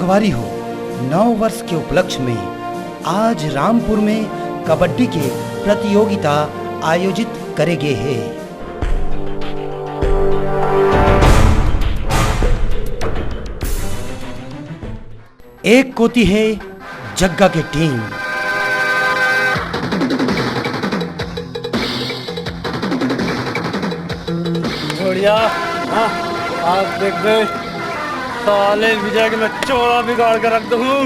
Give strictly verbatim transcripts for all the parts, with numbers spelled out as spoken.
संगवारी हो, नव वर्ष के उपलक्ष्य में आज रामपुर में कबड्डी के प्रतियोगिता आयोजित करे गे हे। एक कोती हे जग्गा के टीम। बढ़िया। हाँ, आज देखबे, साले विजय के मैं चोला बिगाड़ के रख दूँ।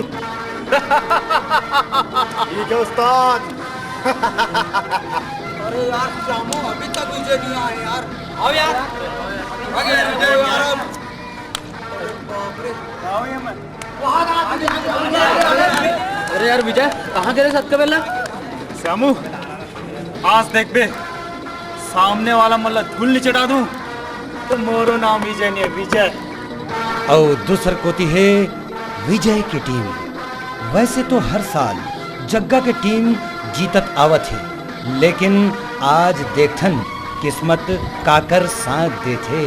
ठीक है उस्ताद। अरे यार, श्यामू अभी तक विजय नहीं आए यार। आओ यार। आगे विजय यार। अरे यार विजय, कहाँ गे रहे अतका बेर ले? श्यामू, आज देखबे, सामने वाला मन ला धूल नइ चटा दूं, त मोरो नाम विजय नइ हे, विजय। अउ दूसर कोती हे विजय के टीम। वैसे तो हर साल जग्गा के टीम जीतत आवत हे, लेकिन आज देखथन किस्मत काकर साथ देथे।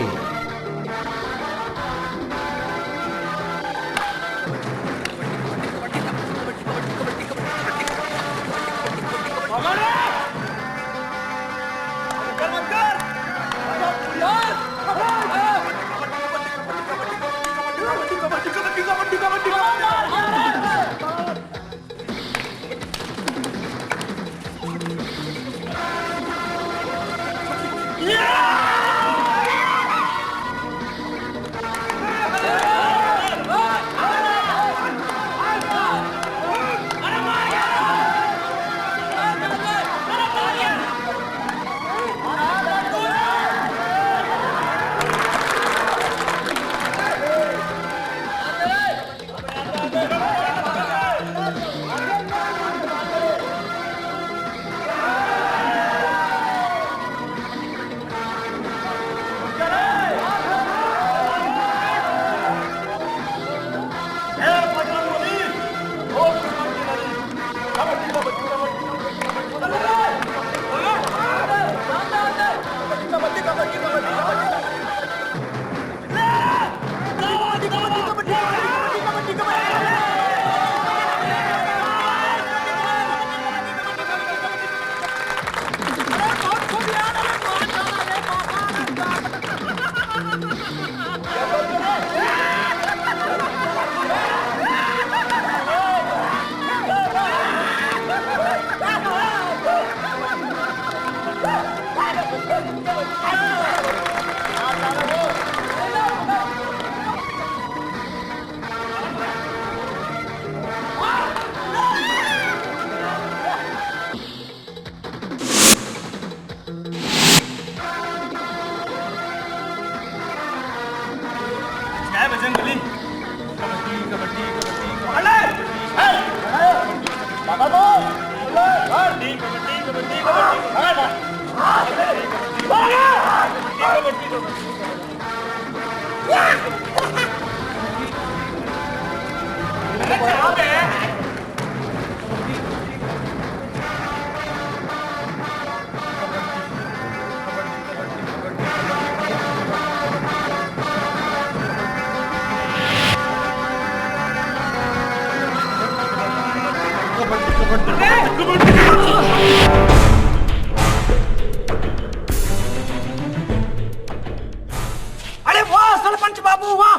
अरे वाह सरपंच बाबू वाह।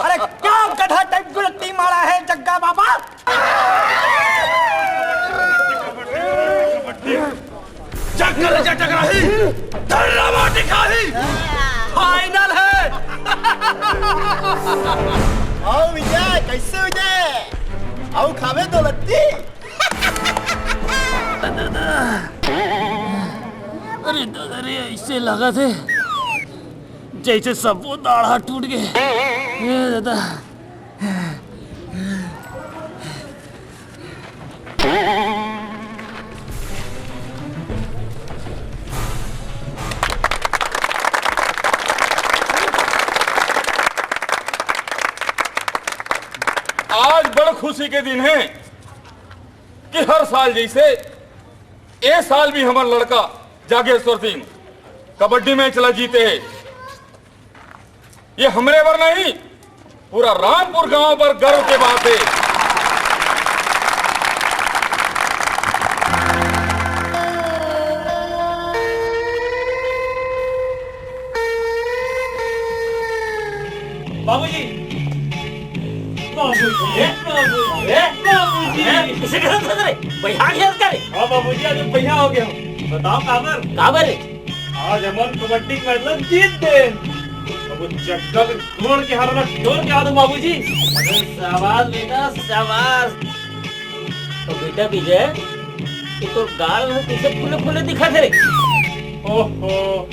अरे क्या गधा टाइप गुलत्ती मारा है जग्गा बाबा। जंगल जटक रही, धर्रा माटी खाही, फाइनल है। आओ विजय, कैसे विजय? आओ खावे दो लत्ती। अरे दादा रे, ऐसे लगा थे जैसे सब वो दाढ़ा टूट गए। ए दादा। आज बड़ खुशी के दिन है कि हर साल जैसे ए साल भी हमर लड़का जागेश्वर सिंह कबड्डी मैच ला जीते है। ये हमरे बर नहीं, पूरा रामपुर गांव पर गर्व के बात है। बाबूजी, बाबूजी, बाबूजी, बाबूजी। इसे गलत कर रे, भैया खेल कर। हाँ बाबूजी, आज भैया हो गया। बताओ काबर? काबर रे? आज हमन कबड्डी मैच ला जीत दे। अब वो जग्गा के गोड़ के हाड़ा ला टोर के आ दो बाबूजी। अरे शाबाश बेटा, शाबाश। तो बेटा विजय, ये तो गाल में पीछे फूले फूले दिखा थे रे। ओहो,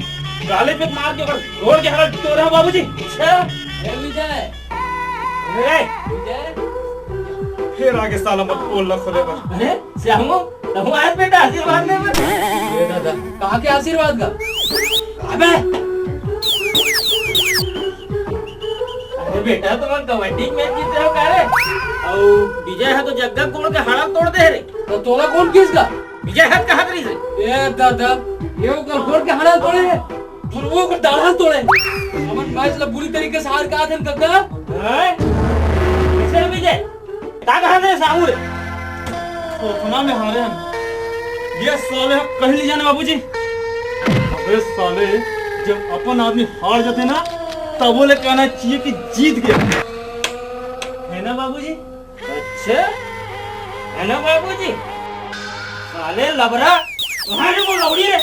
गाले पे मार के ओकर गोड़ के हाड़ा टोर है बाबूजी। अच्छा। ए विजय। ए। विजय। फिर आगे साला मत बोल ना खुले पर। अरे श्यामू, तहूँ आए बेटा आशीर्वाद ले बर। ए दादा, कहाँ के आशीर्वाद का? अबे, अरे बेटा, तुम कबड्डी मैच जीते हो का रे? अउ विजय है तो जग्गा गोड़ के हाड़ा तोड़ दे रे। तो तोला कौन किस का? विजय है कहाँ करी से? ए दादा, ये ओकर गोड़ के हाड़ा तोड़े है, और वो ओकर दाढ़ा तोड़े। हमन मैच ला बुरी तरीके से हार का थे कक्का। हैं? कैसे विजय? का कहा थे साहू रे? सोचना में हारे हम। ये साले हम कहीं नहीं जाने बाबूजी। अबे साले, जब अपन आदमी हार जाते ना, तब बोले कहना चाहिए कि जीत गया। है ना बाबूजी? अच्छा, है ना बाबूजी? साले लबरा, तुम्हारे को लौड़ी रे।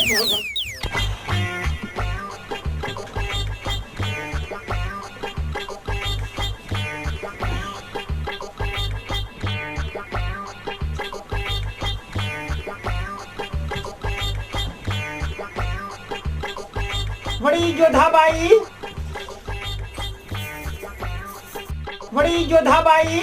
बड़ी जोधा बाई, बड़ी जोधा बाई,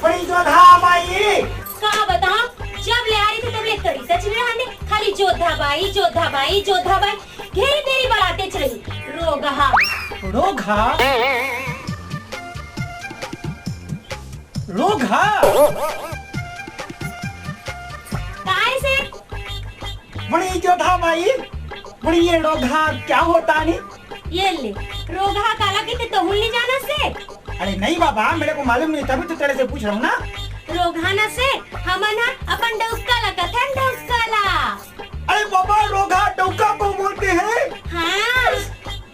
बड़ी जोधा बाई। का बताओ, जब ले आ रही थी तब ले करी सच में रहने, खाली जोधा बाई, जोधा बाई, जोधा बाई, घेरी तेरी बलाते चली। रोगहा। रोगहा? रोगहा? काय से? बड़ी जोधा बाई, बड़ी ये रोगहा क्या होता नी? ये ले, रोगहा काला किते तो हुन नहीं जाना से? अरे नहीं बाबा, मेरे को मालूम नहीं, तभी तो तेरे से पूछ रहा हूँ ना। रोगहा ना से, हमन हा अपन डौका ला कथन डौका ला। अरे बाबा, रोगहा डौका को बोलते हैं? हाँ।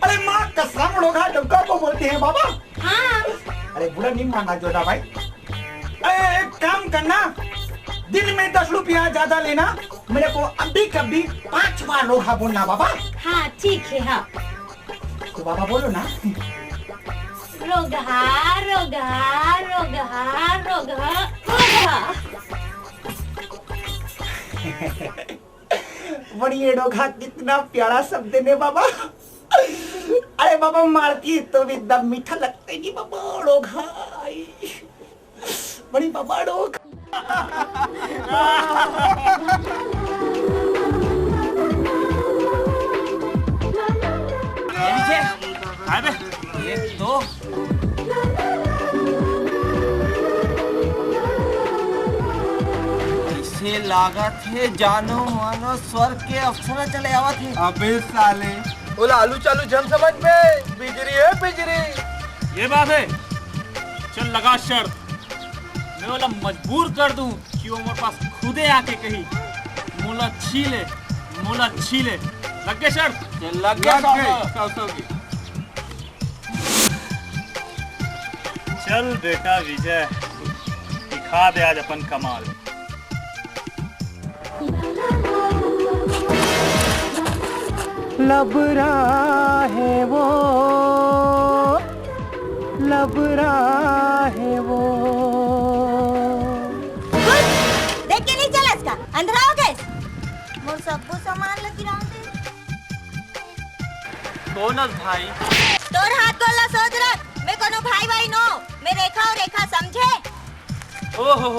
अरे माँ कसम, रोगहा डौका को बोलते हैं बाबा। हाँ। अरे बुरा नहीं मानना जोधा भाई। अरे एक काम करना, दिन में दस रुपया ज्यादा लेना, मेरे को अभी कभी पांच बार रोगहा बोलना बाबा। हाँ ठीक है। हाँ। तो बाबा बोलो ना। रोगहा, रोगहा, रोगहा, रोगहा, रोगहा। बड़ी ये रोगहा कितना प्यारा शब्द है ने बाबा। अरे बाबा, मारती तो भी एकदम मीठा लगता है जी बाबा, रोगहा। बड़ी बाबा, रोगहा। अरे, तो कैसे लागत हे, जानो मानो स्वर्ग के अप्सरा चले आवत हे। अबे साले, ओला आलू चालू झन समझ बे, बिजरी हे बिजरी। ये बात हे, चल लगा शर्त, मैं ओला मजबूर कर दूं कि वो मोर पास खुदे आके कही, "मोला छी ले, मोला छी ले।" लग गे शर्त? चल लग गे, लग गे, सौ सौ। सौ सौ की। चल बेटा विजय, दिखा दे आज अपन कमाल। लबरा हे वो, लबरा हे वो। देख के नहीं चलस का? अंधरा हो गए? मोर सब्बो सामान लगी रहा थे। कौन अस भाई? तोर हाथ गोड़ ला सोच रख, मैं कोनो भाई भाई नो, मैं रेखा और रेखा समझे? ओहो,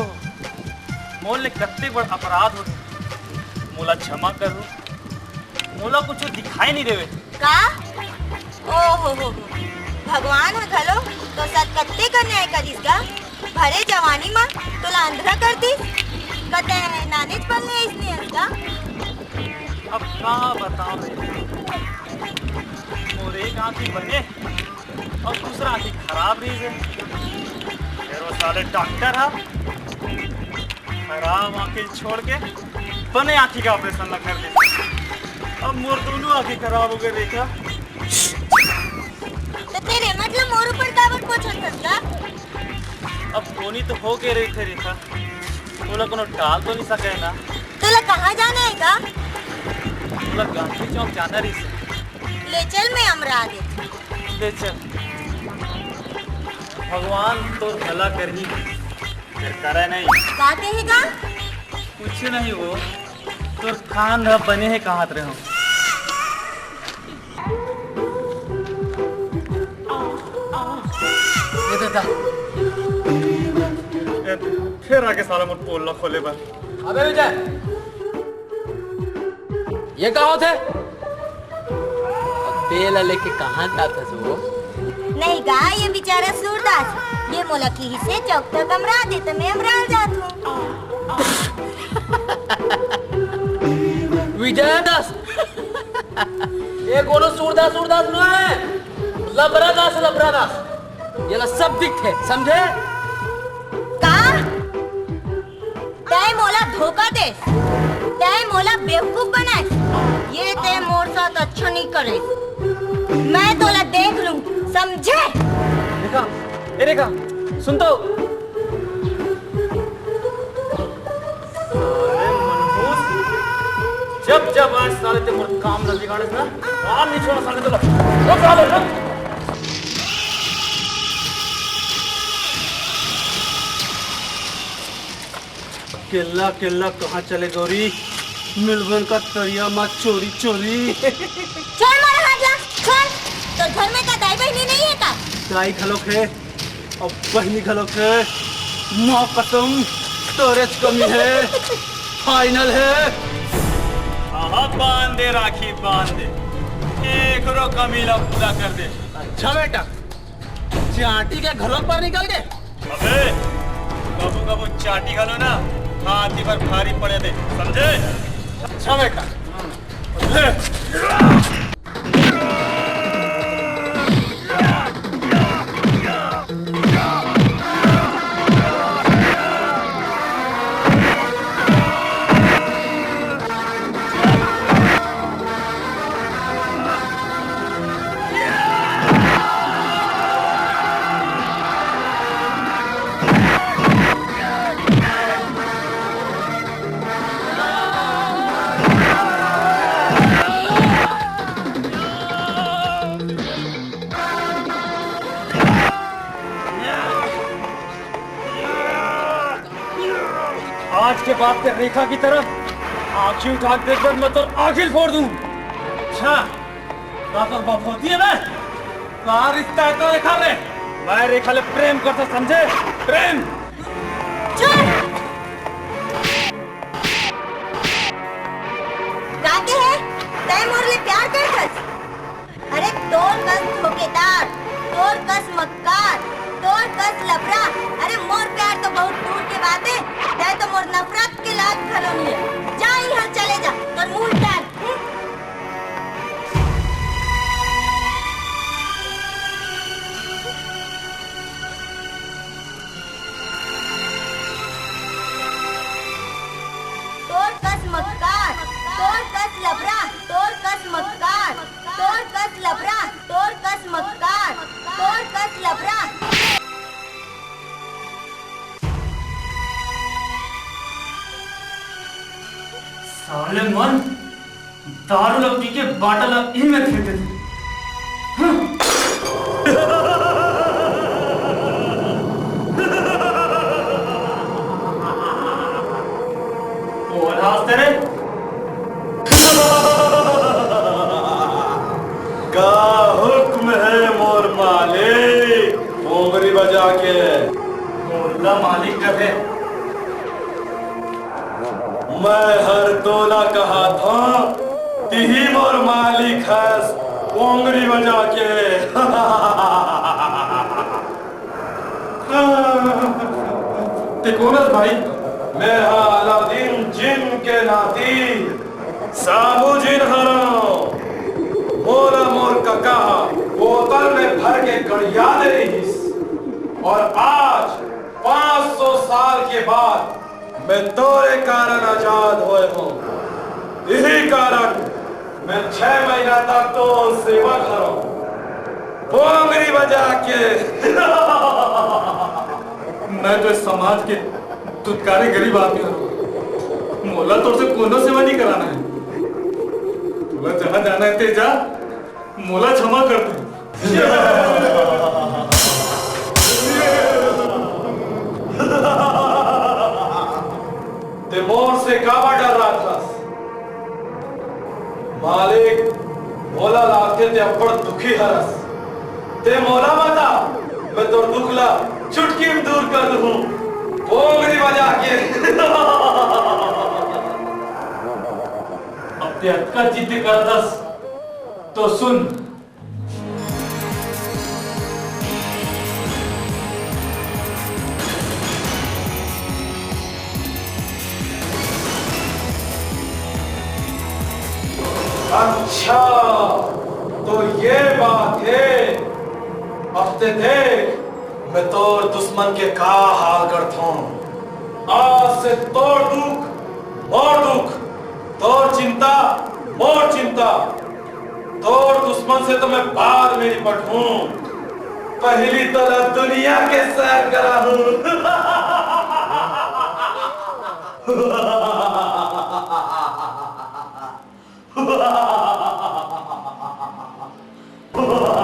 मोर ले कत्ते बड़ अपराध हो गे। मोला क्षमा करो, मोला कुछ दिखाई नहीं देवे। का? ओहो हो हो, भगवान ह घलो तो साथ कत्ते कर न्याय करिस गा। भरे जवानी म तोला अंधरा कर दिस, कते नानेच पल ले अइसने हस गा। अब का बताओ रे, मोर एक आँखी बने, अउ दूसरा आँखी खराब रहिस हे। फेर वो साले डॉक्टर ह खराब आँखी छोड़ के बने आँखी के ऑपरेशन ला कर दे। अब मोर दोनों आँखी खराब हो गे रेखा। त तेरे मतलब मोर ऊपर काबर पोछत हस का? अब कोनी तो हो गे रहिथे रेखा, तोला कोनो टाल तो नहीं सके ना। तोला कहाँ जाना हे का? तोला गांधी चौक जाना रहिस हे। ले चल, मैं अमरा देथंव। ले चल। भगवान तोर भला करही, फेर करे नहीं। का कहे का? कुछ नहीं वो, तोर कान ह बने हे कहत रहे हंव। ये दे दा। ए, फेर आगे साला मोर पोल ला खोले बर। अबे विजय, ये का होथे? बेला लेके कहाँ जात हस वो? नहीं गा, ये बेचारा सूरदास, ये मोला किहिस हे चौक तक अमरा दे, त मैं अमरा जात हंव। विजय दास, ये कोनो सूरदास, सूरदास नोहे, लबरा दास, लबरा दास। ये ला सब दिखथे, समझे? का? तैं मोला धोखा दे, तैं मोला बेवकूफ बनाए, ये तैं मोर साथ अच्छा नहीं करे। मैं तोला देख लूं, समझे? रेखा, ए रेखा, सुन तो। साले मनहूस, जब जब आज साले ते मोर काम न बिगाड़े ना, काम नहीं छोड़ा साले तोला। ओ साले, रुक। केल्ला, केल्ला कहाँ चले गौरी? मिलबन का तरिया मा चोरी, चोरी। छोड़ मोर हाथ ला, छोड़। तोर घर में का दाई बहिनी नहीं हे का? दाई घलोक हे, अउ बहिनी घलोक हे। माँ कसम, तोरेच कमी हे। फाइनल हे। आहा, बांध दे राखी, बांध दे। एकरो कमी ला पूरा कर दे। अच्छा बेटा, चांटी के घलोक पर निकल गे। अबे, कभू कभू चांटी घलो ना, हाथी बर भारी पड़े दे, समझे? अच्छा बेटा। आज के बाद ते रेखा की तरफ आँखी उठा के देख, मैं तो आँखी फोड़ दूं। अच्छा, का तोर बाप होती है ना? का रिश्ता है तो रेखा ले? मैं रेखा ले प्रेम करता, समझे? प्रेम। चुप। का कहे? तैं मोर ले प्यार करथस? अरे तोर कस धोखेदार, तोर कस मक्कार, तोर कस लफड़ा। अरे मोर प्यार तो बहुत दूर के बात हे, तैं तो मोर नफरत के लायक घलो नहीं हे। जा इहाँ चले जा, तोर मुंह टार। तोर कस मक्कार, तोर कस लफड़ा, तोर कस मक्कार, तोर कस लफड़ा, तोर कस मक्कार, तोर कस लफड़ा। साले मन, दारू ला पी के बाटल ला इही में फेंक देथे। हम्म। बोल हंस तेरे। का हुक्म है मोर मालिक, ओंगरी बजा के। बोल ना मालिक कहे। मैं हर तोला कहाथंव, तिही मोर मालिक हस, ओंगरी बजा के। ते कोन हस भाई? मैं हा अलाउद्दीन जिन के नाती साबू जिन हरंव। मोला मोर कका ह बोतल में भर के गड़िया दे रहीस, और आज पाँच सौ साल के बाद मैं तोरे कारण आजाद होए हूँ। यही कारण मैं छह महीना तक तो सेवा करूँ, पोंगरी बजा के। मैं तो इस समाज के दुत्कारी गरीब आदमी हूँ। मोला तोर से कोनो सेवा नहीं कराना है। तोला जहाँ जाना है ते जा, मोला क्षमा कर दे। ते मोर से काबर डर्राथस? मालिक, मोला लागथे ते अब्बड़ दुखी हरस। ते मोला बता, मैं तोर दुख ला चुटकी में दूर कर दूँ, पोंगरी बजा के। अब ते अतका जिद करथस, तो सुन। अच्छा, तो ये बात है। अब ते देख, मैं तोर दुश्मन के का हाल करथों। आज से तोर दुख मोर दुख, तोर चिंता मोर चिंता। तोर दुश्मन से तो मैं बाद में निपटहूँ, पहली तोला दुनिया के सैर कराहूँ।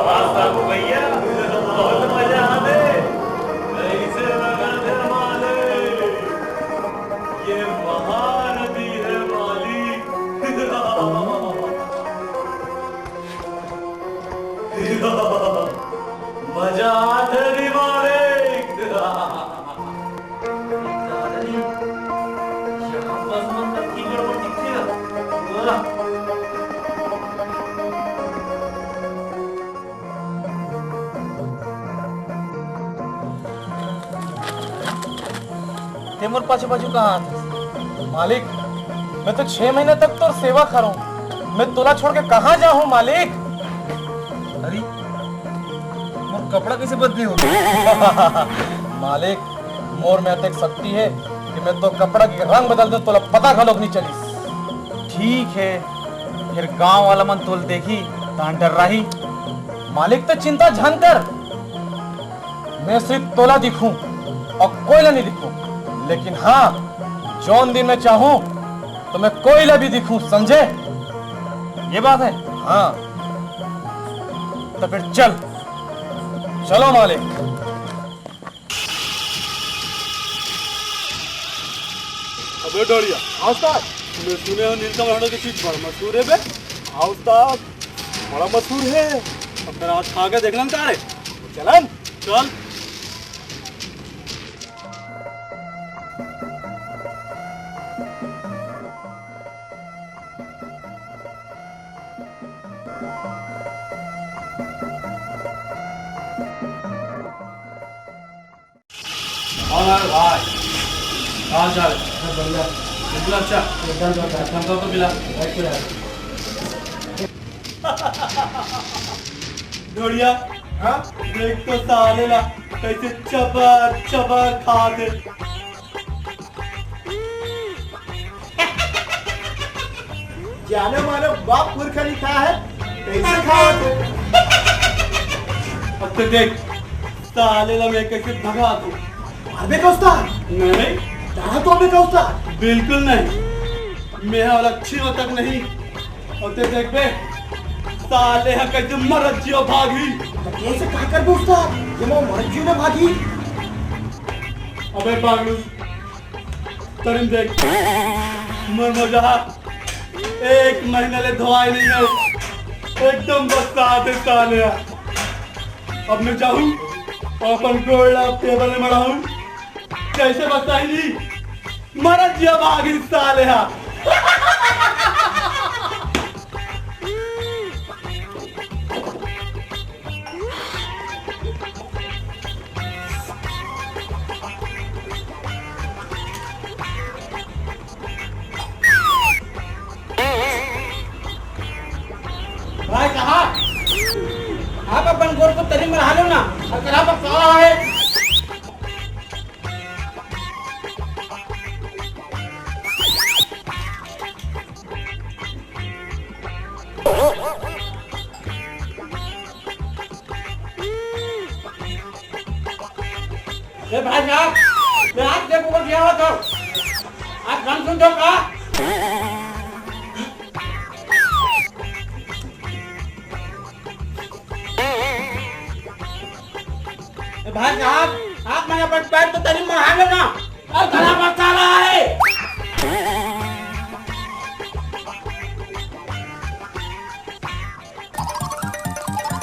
वाह साधु भैया, बहुत मजा आवे। कैसे लगा थे मालिक? ये महारथी है मालिक। मजा आथे रे मालिक। दादा जी, यहाँ बस मन तक की गड़बड़ दिखथे ना। वाह। ते मोर पाछू पाछू कहाँ आथस? मालिक, मैं तो छह महीना तक तोर सेवा करूँ। मैं तोला छोड़ के कहाँ जाहूँ मालिक? अरे, मोर कपड़ा कैसे बदले हो? मालिक, मोर में अतेक शक्ति है कि मैं तो कपड़ा के रंग बदल दूं, तोला पता घलोक नहीं चलिस। ठीक है, फिर गांव वाला मन तोल देखी, तहां डर्राही। मालिक, तो चिंता झन कर, मैं सिर्फ तोला दिखूं और कोई ला नहीं दिखूं, लेकिन हाँ, जौन दिन मैं चाहूं तो मैं कोई ला भी दिखूं, समझे? ये बात है। हाँ, तो फिर चल, चलो मालिक। अबे डोरिया, आओ उस्ताद। मैं सुने हूँ नीलकमल होटल की चीज बड़ा मशहूर है बे। आओ उस्ताद, बड़ा मशहूर है। अब तेरा हाथ खा के देखना का रे। चलन, चल। और यार भाई, क्या हाल चाल है? सब बढ़िया। बिल्कुल अच्छा। एकदम जोरदार। थम्स अप तो पिला। बैठ के यार। ढोड़िया, हाँ? देख तो साले ला, कैसे चबर चबर खा दे। जानो मानो बाप पुरखा नहीं खाया है, कैसे खाया थे? अब तो देख, साले ला मैं कैसे भगा दूं। मारबे का उस्ताद? नहीं। डरा तो अबे का उस्ताद? बिल्कुल नहीं। मैं वाला अच्छी तक नहीं। और ते देख बे, साले हा कैसे मरत जियो भागी। तो कैसे का करबे उस्ताद? ये मैं मरत जियो ने भागी। अबे पागलू, करीम देख, मोर मोजा एक महीना ले धोआई नहीं है, एकदम बस्सात है साले। अब मैं जाऊं और अपन गोड़ ला टेबल में मड़ाऊं, जैसे बस्साही नहीं, मरत जिया भागी साले हा। भाई साहब, आप अब तो तनी मरहा लो ना, अगर आप साला है। ए भाई साहब, मैं आप देखो को दिया हुआ था। आप गान सुनते हो का? ए भाई साहब, आप मैं अपन पैर तो तनी मरहा लो ना। और गला बचा रहा है।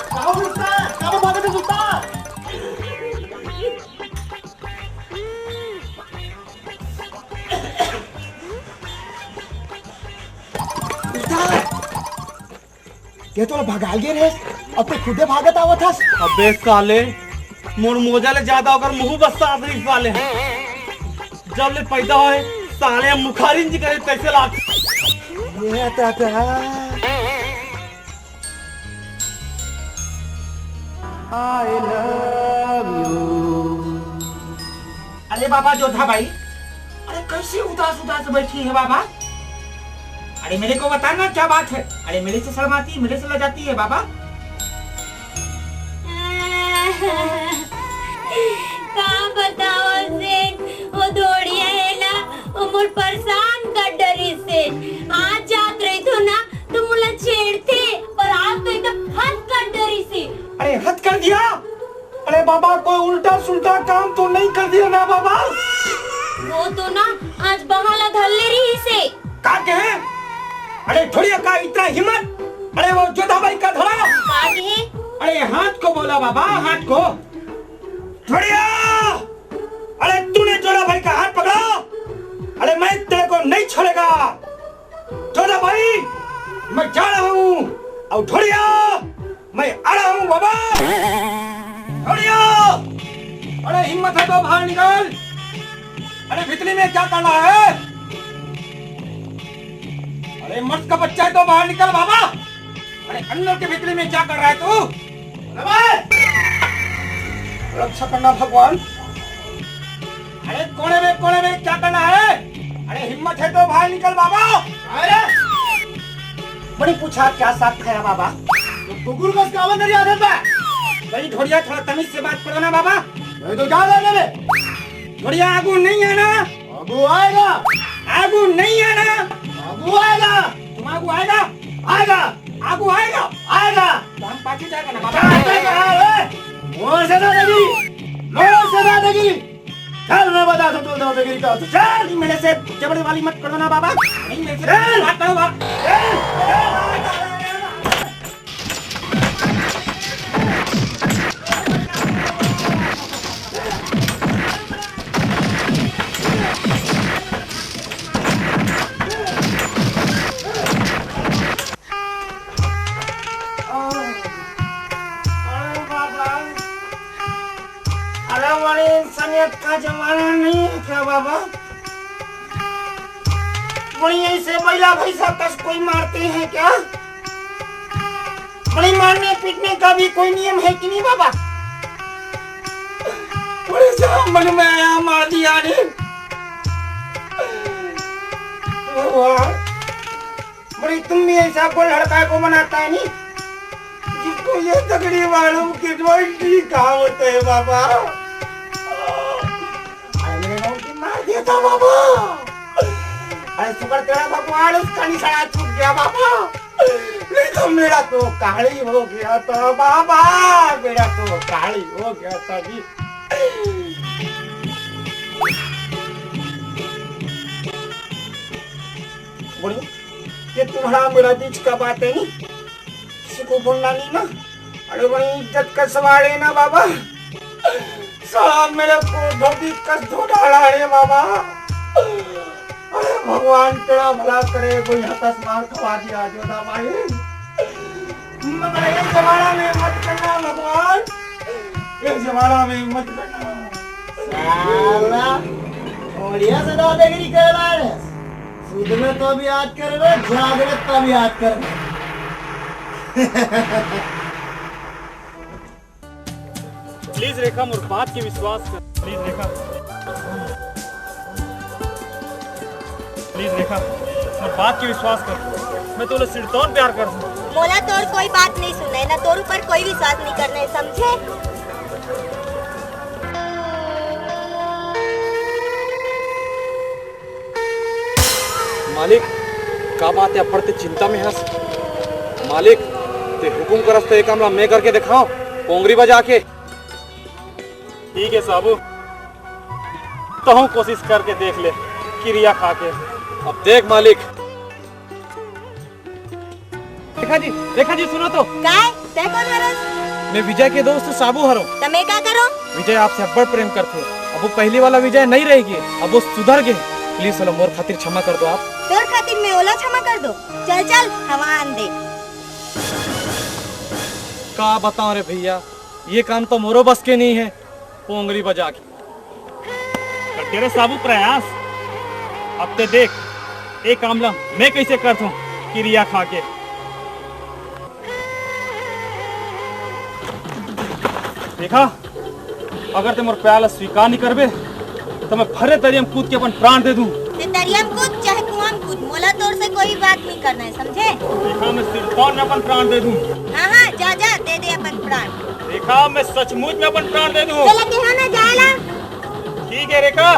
काबर सुस्ता? काबर भागत हे सुस्ता? ये तो भगाल गे रे, अब ते खुदे भागत आवत हस। अबे साले, मोर मोजा ले ज्यादा ओकर मुंह बस्सात रहिस साले। जब ले पैदा होए, साले मुखारी जी करे तैसे लाग। ये तो, तो। I love you। अरे बाबा जोधा भाई, अरे कैसे उदास उदास बैठी है बाबा? अरे मेरे को बताना क्या बात है? अरे मेरे से शर्माती, मेरे से लजाती है बाबा? का बताओ सेठ, वो धोड़िया है ना, वो मोर परेशान कर डरी सेठ। आज जात रही तो ना, तो मोला छेड़थे, पर आज तो एकदम हद कर डरी से। अरे हद कर दिया? अरे बाबा, कोई उल्टा सुल्टा काम तो नहीं कर दिया ना बाबा? वो तो ना आज बहा ला धर ले रही से। का कहे? अरे धोड़िया का इतना हिम्मत? अरे वो जोधा भाई का धरा। का कहे? अरे हाथ को बोला बाबा, हाथ को। धोड़िया! अरे तूने जोधा भाई का हाथ पकड़ा, अरे मैं तेरे को नहीं छोड़ेगा। जोधा भाई, मैं जा रहा हूँ। और धोड़िया, मैं आ रहा हूँ बाबा। धोड़िया, अरे हिम्मत है तो बाहर निकल। अरे भितरी में क्या करना है? अरे मर्द का बच्चा है तो बाहर निकल बाबा। अरे अंदर के भितरी में क्या कर रहा है तू? अरे रक्षा करना भगवान। अरे कोने में, कोने में क्या करना है? अरे हिम्मत है तो बाहर निकल बाबा। अरे बड़ी पूछा क्या साथ खाया बाबा? तो कुकुर का उसका अंदर ही आदत है। बड़ी धोड़िया, थोड़ा तमीज से बात करो ना बाबा। नहीं तो क्या लेने में? धोड़िया आगू नहीं आना। आगू आएगा। आगू नहीं आना। आगू आएगा। तुम आगू आएगा। आएगा। आगू आएगा। आएगा। तो हम पाछू जाएगा ना बाबा। जाएगा, ए? मोर से दादागिरी, मोर से दादागिरी। चल, मैं बता दूं तू दादागिरी का, तू चल। नहीं, मेरे से जबरदस्ती वाली मत करो ना बाबा। नहीं, मेरे से चल। बात करो बाबा। चल, चल। अरे बाबा, अरे बड़े इंसानियत का जमाना नहीं है क्या बाबा? बड़ी ऐसे बैला भैंसा कस कोई मारते हैं क्या? बड़ी मारने पीटने का भी कोई नियम है कि नहीं बाबा? बड़े जाम मन में आया, मार दिया रे। भगवान, बड़ी तुम भी ऐसा को लड़का को बनाता है नहीं, जिसको ये तगड़ी मालूम कि ट्वेंटी कहाँ होते हैं बाबा। अरे मेरे गाँव की मार देता बाबा। अरे शुक्र तेरा भगवान, उसका निशाना चूक गया बाबा, नहीं तो मेरा तो काली हो गया था बाबा, मेरा तो काली हो गया था जी। बोलो, ये तुम्हारा मेरा बीच का बात है नहीं, किसी को बोलना नहीं ना। अरे वही इज्जत का सवाल है ना बाबा। साला मेरे को धोबी कस धो डाला रे बाबा। अरे भगवान तेरा भला करे, कोई हकस मार खवा दिया जोधा भाई। मगर ये जमाना में मत करना भगवान, ये जमाना में मत करना। साला, बढ़िया से दादागिरी कर रहा है। सूद में तो भी याद करबे, जागरत का भी याद करबे। प्लीज रेखा, मोर बात के विश्वास कर। प्लीज रेखा, प्लीज रेखा, मोर बात के विश्वास कर। मैं तोला सिरतौन प्यार करथंव। मोला तोर कोई बात नहीं सुनना है, ना तोर ऊपर कोई विश्वास नहीं करना है, समझे? मालिक, का बात है, अब्बड़ ते चिंता में हस? मालिक, ते हुकुम करस त ए काम ला मैं करके देखांव, पोंगरी बजा के। ठीक है साबू, तहूँ कोशिश करके देख ले, किरिया खा के। अब देख मालिक। रेखा जी, रेखा जी, सुनो तो। काय? तै कोन हरस? मैं विजय के दोस्त साबू हरों। त मैं का करों? विजय आपसे अब्बड़ प्रेम करथे। अब वो पहली वाला विजय नहीं रह गे, अब वो सुधर गे। प्लीज ओला मोर खातिर क्षमा कर दो आप। तोर खातिर मैं ओला क्षमा कर दो? चल चल, हवा आन दे। का बताओ रे भैया, ये काम तो मोरो बस के नहीं है। पोंगरी बजा के। करके रे साबू प्रयास, अब ते देख, ए काम ला मैं कैसे करथों, किरिया खा के। देखा, अगर ते मोर प्यार ला स्वीकार नहीं करबे, तो मैं फर्रे दरिया में कूद के अपन प्राण दे दूं। ते दरिया में कूद, चाहे कुआं में कूद, मोला तोर से कोई बात नहीं करना है, समझे? देखा, मैं सिरतौन में अपन प्राण दे दूं। हाँ, हाँ, जा, जा, दे दे अपन प्राण। देखा, मैं सचमुच में अपन प्राण दे दूं। चला के हाँ ना, जा ला। ठीक है रेखा,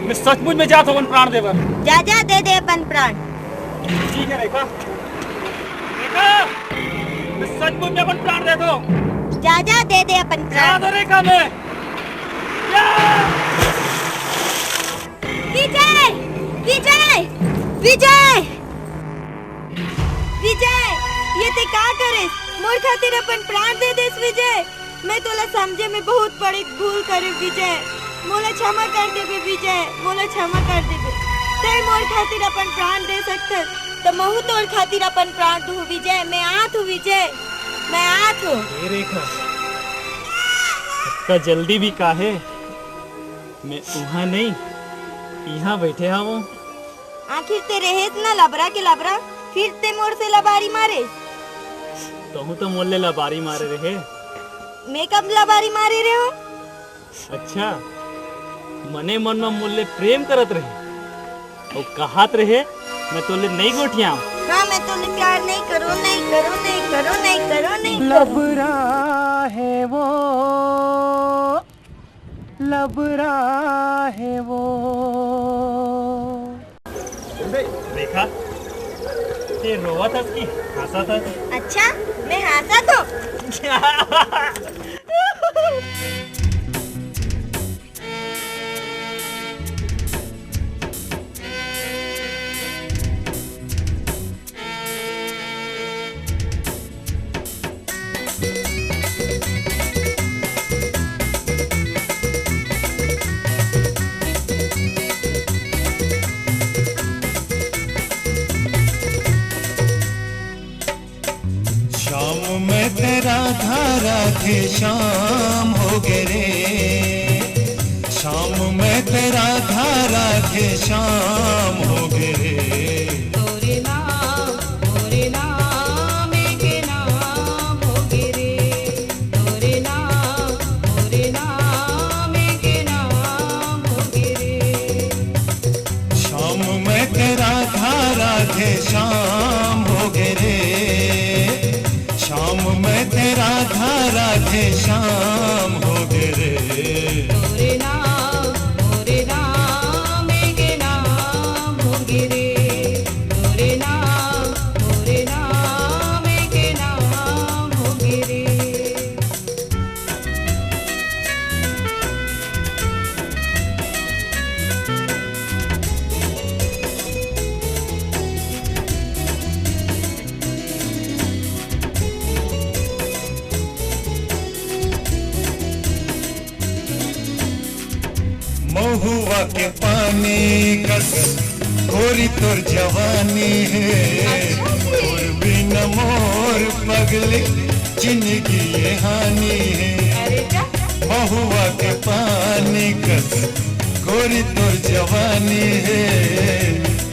मैं सचमुच में जात हों अपन प्राण दे बर। जा, जा, दे दे अपन प्राण। ठीक है रेखा, रेखा, मैं सचमुच में अपन प्राण दे दूं। जा, जा, दे दे अपन प्राण। जा तो रेखा, मैं। या! विजय! विजय! विजय! विजय, ये ते का करेस? मोर खातिर अपन प्राण दे देस विजय। मैं तोला समझे में बहुत बड़ी भूल करे विजय। मोला क्षमा कर देबे विजय, मोला क्षमा कर देबे। तै मोर खातिर अपन प्राण दे सकथस, त महू तोर खातिर अपन प्राण दूँ विजय। मैं आत हूँ विजय, मैं आत हूँ। ए रेखा, अतका जल्दी भी काहे? मैं उहाँ नहीं, इहाँ बैठे हवं। आखिर ते रहेस ना लबरा के लबरा, फिर ते मोर से लबारी मारे। तहूँ तो मोर ले लबारी मारे रहे। मैं कब लबारी मारे रहे हूँ? अच्छा, मने मन में मोर ले प्रेम करत रहे, अउ कहत रहे, मैं तोले नहीं गोठियाऊँ। हाँ, मैं तोले प्यार नहीं करूँ, नहीं करूँ, नहीं करूँ, नहीं करूँ, नहीं करूँ। लबरा है वो, लबरा है वो। देखा, ते रोवत हस कि हंसत हस? अच्छा, मैं हंसत हूँ। शाम में तेरा धारा थे शाम हो गे रे, शाम में तेरा धारा थे शाम हो गे रे। तोरे नाम, तोरे नाम के नाम हो गे रे। तोरे नाम, तोरे नाम के नाम हो गे रे। शाम में तेरा धारा थे शाम हो गे रे। शाम में तेरा धारा थे शाम हो गे रे। तोरे नाम, तोरे नाम के नाम हो गे रे। तोरे नाम, तोरे नाम के नाम हो गे रे। महुआ के पानी कस गोरी तोर जवानी हे। अच्छा जी। तोर बिना मोर पगली जिंदगी ये हानि हे। अरे जा। महुआ के पानी कस गोरी तोर जवानी हे।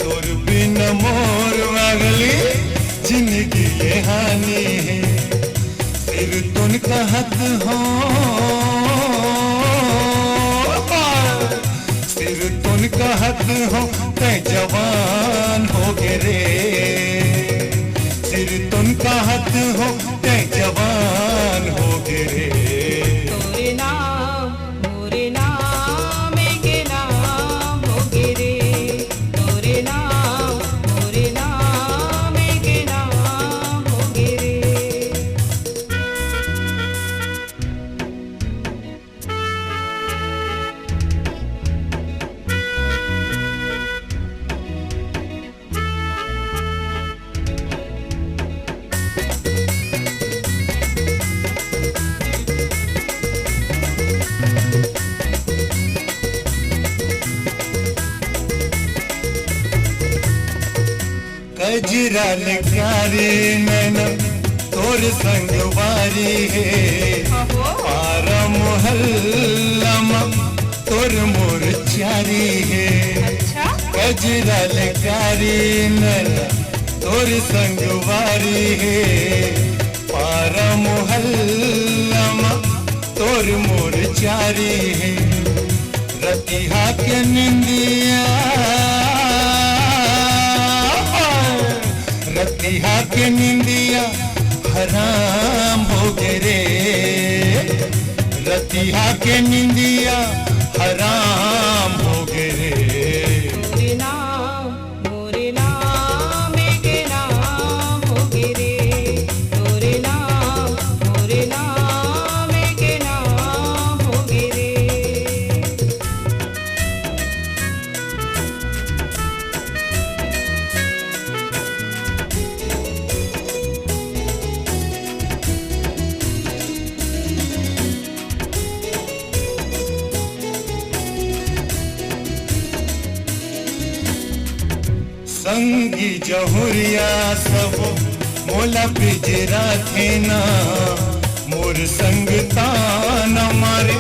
तोर बिना मोर पगली जिंदगी ये हानि हे। सिरतोन कहत हों, कहत हो तैं जवान हो गे रे, सिरतोन कहत हो तैं जवान हो गे रे। तोरे नाम मोरे नाम एक नाम हो गे रे। तोरे नाम मोरे नाम एक नाम हो गे रे। कजरा ले क्यारी नैना तोर संगवारी हे। अहो। पारा मोहल्ला म तोर मोर चारी हे। अच्छा। कजरा ले क्यारी नैना तोर संगवारी हे। पारा मोहल्ला म तोर मोर चारी हे। रतिहा के निंदिया, रतिहा के निंदिया हराम हो गे रे। रतिहा के निंदिया हराम हो गे रे। तोरे नाम मोरे नाम एक नाम हो गे रे। तोरे नाम मोरे नाम एक नाम हो गे रे। संगी जहुरिया सब मोला पिजराथे ना, मोर संग ताना मारे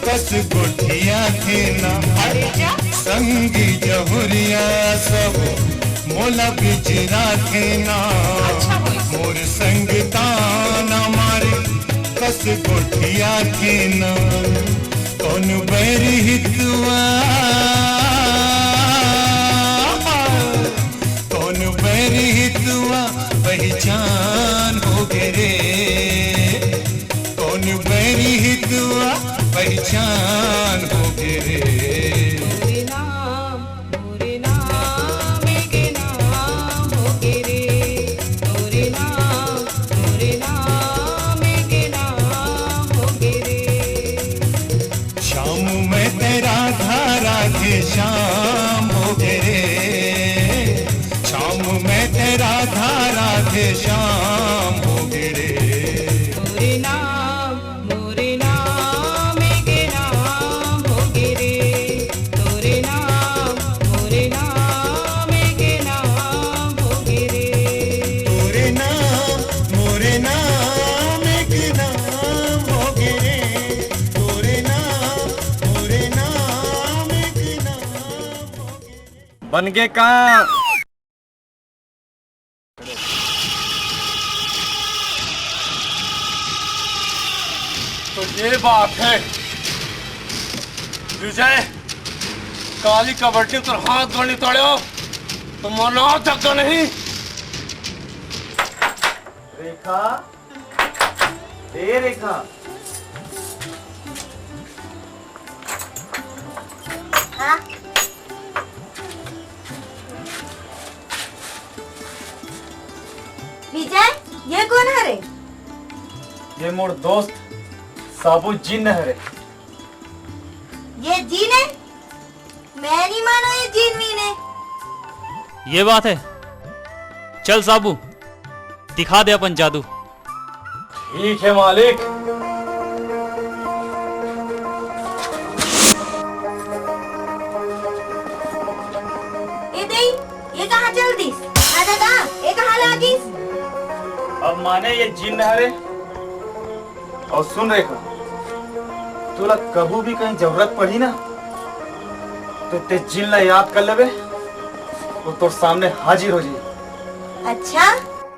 कस गोठियाथे ना। अरे जा। संगी जहुरिया सब मोला पिजराथे ना, अच्छा होइस। मोर संग ताना मारे कस गोठियाथे ना। कौन बैरी हितवा, कौन बैरी हितवा पहचान हो गे रे। कौन बैरी हितवा पहचान हो गे रे। तोरे नाम मोरे नाम एक नाम हो गे रे। तोरे नाम मोरे नाम एक नाम हो गे रे। श्याम मैं तें राधा राधे श्याम हो गे रे। श्याम मैं तें राधा राधे श्याम हो गे रे। तोरे नाम मोरे नाम एक नाम हो गे रे। तोरे नाम मोरे नाम एक नाम हो गे रे। तोरे नाम मोरे नाम एक नाम हो गे रे। तोरे नाम मोरे नाम एक नाम हो गे रे। बन गे का? तो ये बात है विजय, काली कबड्डी तोर हाथ गोड़ नइ तोड़े हो तो मोर नाम धक्का नहीं। रेखा, ए रेखा। हाँ। विजय, ये कोन हरे? ये मोर दोस्त साबू जिन हरे। ये जिन हे? मैं नहीं मानो ये जिन वीन हे। ये बात है, चल साबू, दिखा दे अपन जादू। ठीक है मालिक। ए दई, ये कहाँ चल दिस? अरे दादा, ये कहाँ लागिस? अब माने ये जिन हरे। अउ सुन रेखा, तोला कभू भी कहीं जरूरत पड़ही ना, तो तें जिन ला याद कर लेबे, वो तोर सामने हाजिर हो जाही। अच्छा,